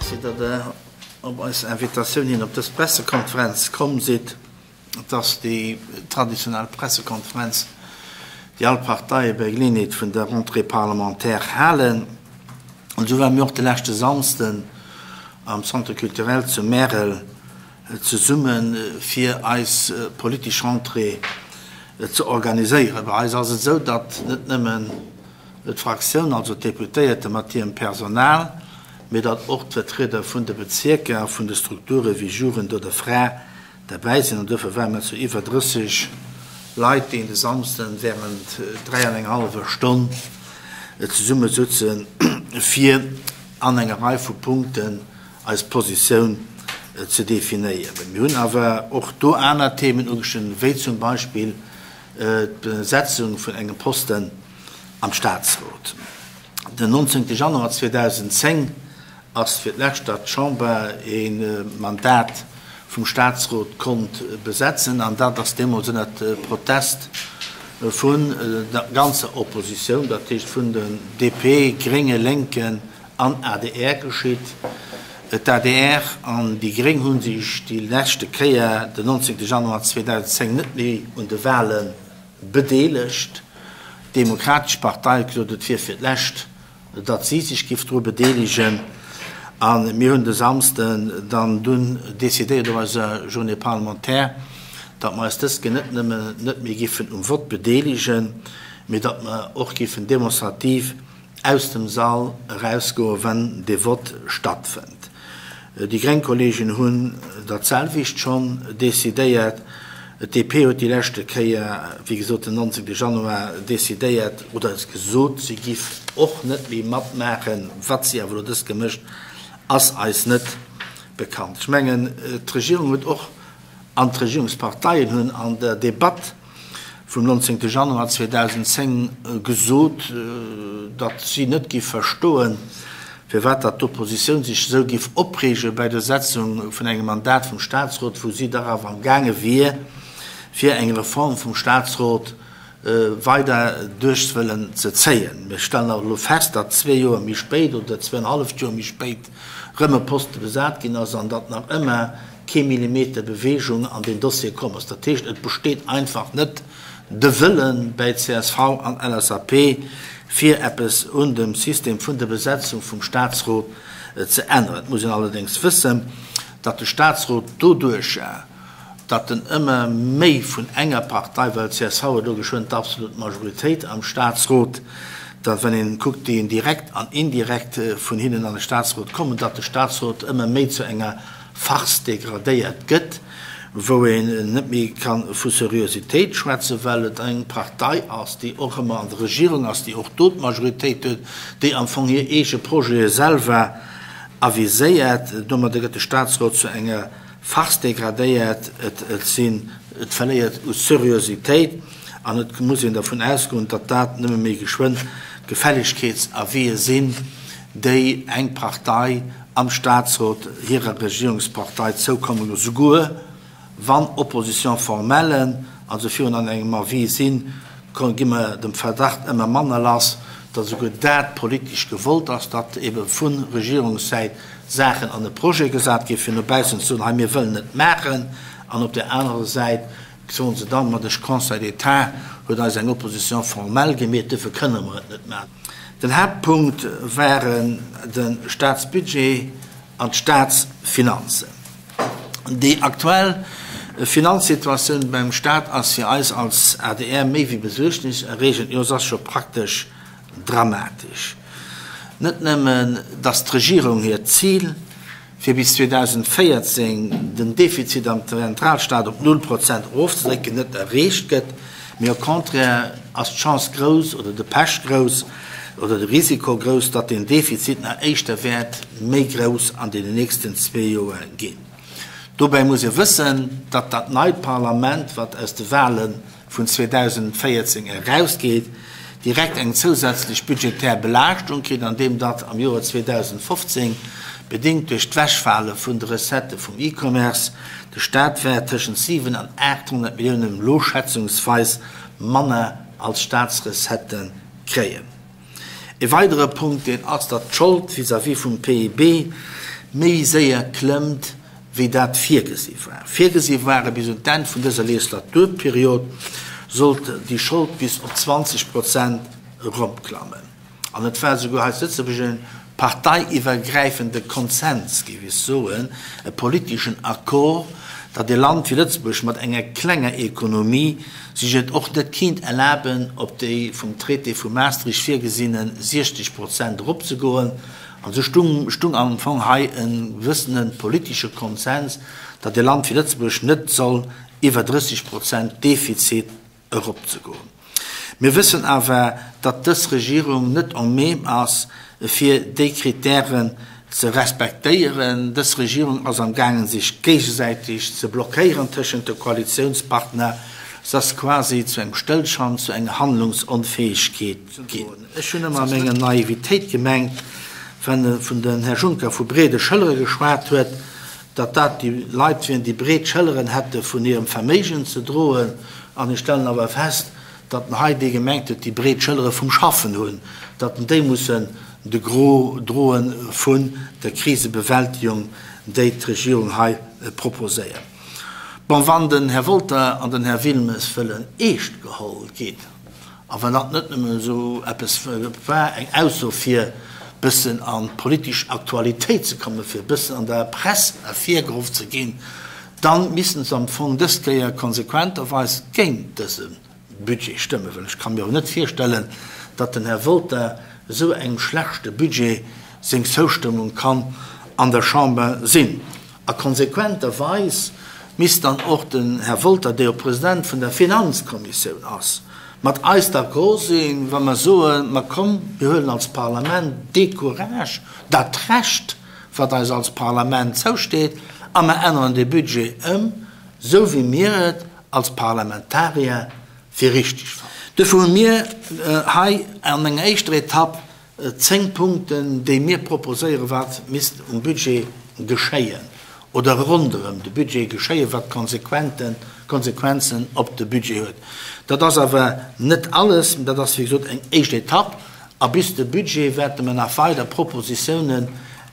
Merci, datt Der op eis Invitatioun hin op dës Pressekonferenz komm sidd. Et ass déi traditionell Pressekonferenz, déi all Parteie bei Geleeënheet vun der Rentrée parlementaire halen. An esou ware mir och de leschte Samsden am Centre culturel zu Märel zesumme fir eis politesch Rentrée ze organiséieren. Bei eis ass et esou, datt net nëmmen d'Fraktioun, also d'Deputéierte mat hirem Personal, mee datt och d'Vertrieder vun de Bezierker a vun de Strukture wéi Jugend oder Fra derbäi sinn. An duerfir ware mer zu iwwer 30 Leit, déi de Samsden während 3 an enger hallwer Stonn zesumme sutzen, fir an enger Rei vu Punkten eis Positioun ze definéieren. Mir hunn awer och do aner Themen ugeschnidden, wéi zum Beispill d'Besetzung vun engem Posten am Statsrot. Den 19. Januar 2010 ass fir d'lescht, datt d'Chamber e Mandat vum Statsrot konnt besetzen, an dat ass deemools ënnert Protest vun der ganzer Oppositioun, dat heescht vun den DP, Grénge, Lénken an adr geschitt. D'adr an déi Gréng hu sech déi leschte Kéier den 19. Januar 2010 net méi un de Wahle bedeelegt. D'Demokratesch Partei huet gesot, et wier fir d'lescht, datt si sech giff dru bedeelegen. A mir hunn de Samsden dann dunn decidéiert op eiser Journée parlementaire, datt mer eis dës Kéier net nëmmen net méi giffen um Vott bedeelegen, mee datt mer och giffen demonstrativ aus dem Sall erausgoen, wann dee Vott stattfënnt. Déi gréng Kolleegen hunn dat selwecht schonn decidéiert. D'DP huet déi leschte Kéier, wéi gesot den 19. Januar, decidéiert oder gesot, si giff och net méi matmaachen. Wat si awer elo dës gemécht, ass eis net bekannt. Ech mengen, d'Regierung huet och an d'Regierungsparteien hunn an der Debatt, vum 19. Januar 2010 gesot, datt si net géif verstoen, firwat datt d'Oppositioun sech esou géif opreege bei der Setzung vun engem Mandat vum Statsrot, wou si dach awer am gaange wier, fir eng Reform vum Statsrot weider duerch wëllen ze zéien. Mir stellen awer elo fest, datt zwee Joer méi spéit oder zweenhalleft Joer méi spéit erëm e Poste besat ginn ass an datt nach ëmmer kee Millimeter Bewegung an deen Dossier komm ass. Dat heescht, et besteet einfach net de Wëlle bäi csv an LSAP, fir eppes un dem System vun der Besetzung vum Statsrot ze änneren. Et muss een allerdéngs wëssen, datt de Statsrot doduercher, datt en ëmmer méi vun enger Partei, well csv huet elo geschwënn d'absolut Majoritéit am Statsrot, datt wann een kuckt, déi direkt an indirekt vun hinnen an de Statsrot kommen, datt de Statsrot ëmmer méi zu enger Farce degradéiert gëtt, wou een net méi ka vu Seriositéit schwätzen, well et eng Partei ass, déi och ëmmer an der Regierung ass, déi och do d'Majoritéit huet, déi am Fong hir eege Projete selwer aviséiert. Domadder gëtt de Statsrot zu enger Farce degradéiert, et sinn, et verléiert u Seriositéit an et muss een dervun ausgoen, datt dat nëmme méi geschwënn Gefällegkeetsavisë sinn, déi eng Partei am Statsrot hirer Regierungspartei zoukomme loossen, souguer wann Opposition formellen, also virun an engem Avis sinn, gi mer dem Verdacht ëmmer manner lass, datt esouguer dat politesch gewollt ass, datt ebe vu Regierungssäit Saachen an e Projet gesat ginn, fir no baussen ze soen, hei mir wëllen et maachen, an op där anerer Säit soen se dann, ma de Conseil d'État huet eis eng Opposition formelle gemeet, duerfir kënne mer et net maachen. Den Haaptpunkt waren de Staatsbudget an d'Staatsfinanzen. Déi aktuell Finanzsituatioun beim Staat ass fir eis als adr méi wéi besuergniserreegend, jo se ass scho praktesch dramatesch. Net nëmmen, datt d'Regierung hiert Zil, fir bis 2014 den Defizit am Zentralstaat op null Prozent erofzedrécken, net erreecht gëtt, mee au contraire ass d'Chance grouss oder de Pech grouss oder de Risiko grouss, datt deen Defizit nach éischter wäert méi grouss an deenen nächsten zwee Joer ginn. Dobäi muss ee wëssen, datt dat neit Parlament, wat aus de Wahlen vun 2014 erausgeet, direkt eng zousätzlech budgetär Belaaschtung kritt, andeem datt am Joer 2015, bedéngt duerch d'Wechfale vun de Recettë vum E-Commerce, de Staat wäert tëschent 7 an 800 Milliounen, elo schätzungsweis, manner als Staatsrecettë kréien. E weidere Punkt, deen ass, datt d'Schold vis-à-vis vum PIB. méi séier klëmmt, wéi dat virgesi war. Virgesi ware bis un d'Enn vun dëser Legislaturperiod sollt déi Schold bis op 20 Prozent eropklammen. An et war esouguer hei zu Lëtzebuerg e parteiiwwergräifende Konsens, géif ech soen, e politeschen Accord, datt e Land wéi Lëtzebuerg mat enger klenger Ekonomie sech et och net kinnt erlaben, op déi vum Traité vu Maastricht virgesinne 60 Prozent eropzegoen. An esou stung, stung am Fong hei e gewëssene politesche Konsens, datt e Land wéi Lëtzebuerg net soll iwwer 30 Prozent Defizit eropzegoen. Mir wëssen awer, datt dës Regierung net en même ass, fir déi Kritären ze respektéieren. Dës Regierung ass am gaangen, sech géigesäiteg ze blockéieren tëschent de Koalitiounspartner. Se ass quasi zu engem Stëllstand, zu enger Handlungsonfäegkeet ginn. Ech hunn ëmmer a menger Naivitéit gemengt, wann vun den Här Juncker vu breede Schëllere geschwat huet, datt dat déi Leit wieren, déi breet Schëlleren hätte vun hirem Verméigen ze droen. An ech stellen awer fest, datt en hei déi gemengt huet, déi breet Schëllere vum Schaffen hunn, datt en déi mussen de Gros droe vun der Krisebewältigung, déi d'Regierung hei proposéiert. Bon, wann den Här Wolter an den Här Wilmes wëllen eescht geholl ginn, a wann dat net nëmmen esou eppes war, eng Ausso fir bëssen an d'politesch Aktualitéit ze kommen, fir e bëssen an der Press ervirgeruff ze ginn, dann missten se am Fong dës Kéier konsequenterweis géint dëse Budget stëmmen, well ech ka mir och net virstellen, datt den Här Wolter esou engem schlechte Budget seng Zoustëmmung kann an der Chamber sinn. A konsequenterweis misst dann och den Här Wolter, dee jo President vun der Finanzkommissioun ass, mat eis d'accord sinn, wa mer soen, Ma komm, mir huelen als Parlament dee Courage, dat Recht, wat eis als Parlament zousteet, a mer änneren dee Budget ëm, esou wéi mir et als Parlamentarier fir richtig fannen. Duerfir hu mir hei an enger éischter Etapp 10 Punkten, déi mir proposéieren, wat misst um Budget geschéien oder ronderëm de Budget geschéien, wat Konsequenzen op de Budget huet. Dat ass awer net alles, dat ass, wéi gesot, eng éischt Etapp. A bis de Budget wäerte mer nach weider Propositiounen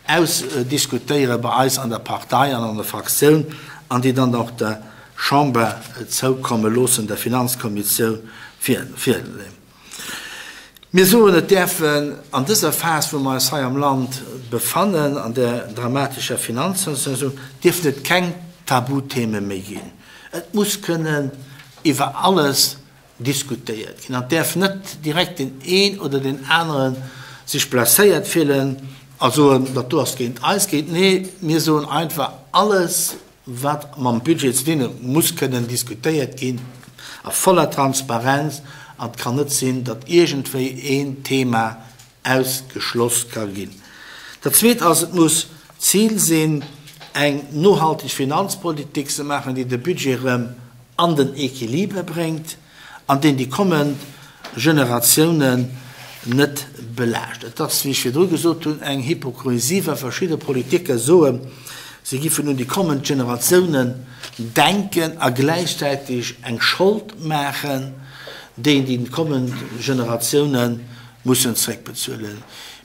ausdiskutéiere bei eis an der Partei an an der Fraktioun an déi dann och der Chamber zoukomme loossen, der Finanzkommissioun virleeën. Mir soen, et däerfen an dëser Phas, wou mer eis hei am Land befannen, an där dramatescher Finanzsituatioun, dierfen et keng Tabutheme méi ginn. Et muss kënnen iwwer alles diskutéiert ginn an et däerf net direkt deen een oder deen anere sech blesséiert fillen a soen, dat do ass géint eis geet. Nee, mir soen einfach, alles wat mam Budget ze dinn huet, muss kënnen diskutéiert ginn a voller Transparenz an et kann net sinn, datt iergendwéi een Thema ausgeschloss ka ginn. Dat Zweet ass, et muss d'Zil sinn, eng nohalteg Finanzpolitik ze maachen, déi de Budget erëm an den Equiliber bréngt an deen déi kommend Generatiounen net belaascht. Et ass, wéi ech virdru gesot hunn, eng Hypokrisie, wa verschidde Politiker soen, si giffen un déi kommend Generatiounen denken a gläichzäiteg eng Schold maachen, déi déi kommend Generatioune mussen zréckbezuelen.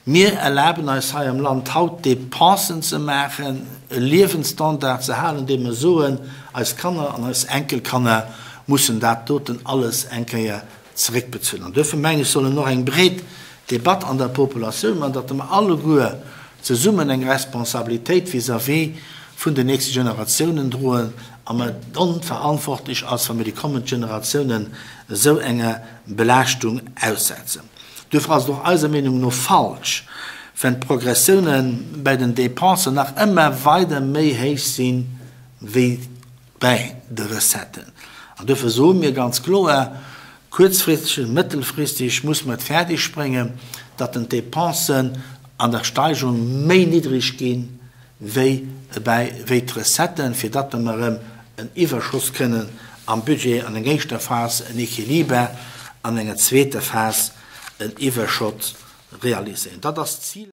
Mir erlaben eis hei am Land haut Dépensen ze maachen, e Liewensstandard ze halen, dee mer soen, eis Kanner an eis Enkelkanner mussen dat doten alles eng Kéier zeréckbezuelen. An duerfir mengen ech, soll en och eng breet Debatt an der Populatioun maachen, datt mer alleguer zesummen eng Responsabilitéit vis-à-vis vun den nächste Generatiounen droen a mer onverantwortlech ass, wa mir déi kommend Generatiounen esou enger Belaaschtung aussetzen. Duerfir ass et och eiser Meenung no falsch, wenn d'Progressiounen bäi den Dépensen nach ëmmer weider méi héich si wéi bäi de Recetten. An duerfir soe mir ganz kloer, Kuerzfristeg, mëttelfristeg muss mer et fäerdeg bréngen, datt den d'Dépensen an der Steigerung méi niddreg gi wéi bäi wéi d'Recetten, fir datt mer erëm en Iwwerschoss kënnen am Budget, an enger éischter Phas en Equiliber, an enger zweeter Phas en Iwwerschott realiséieren. Dat ass d'Zil.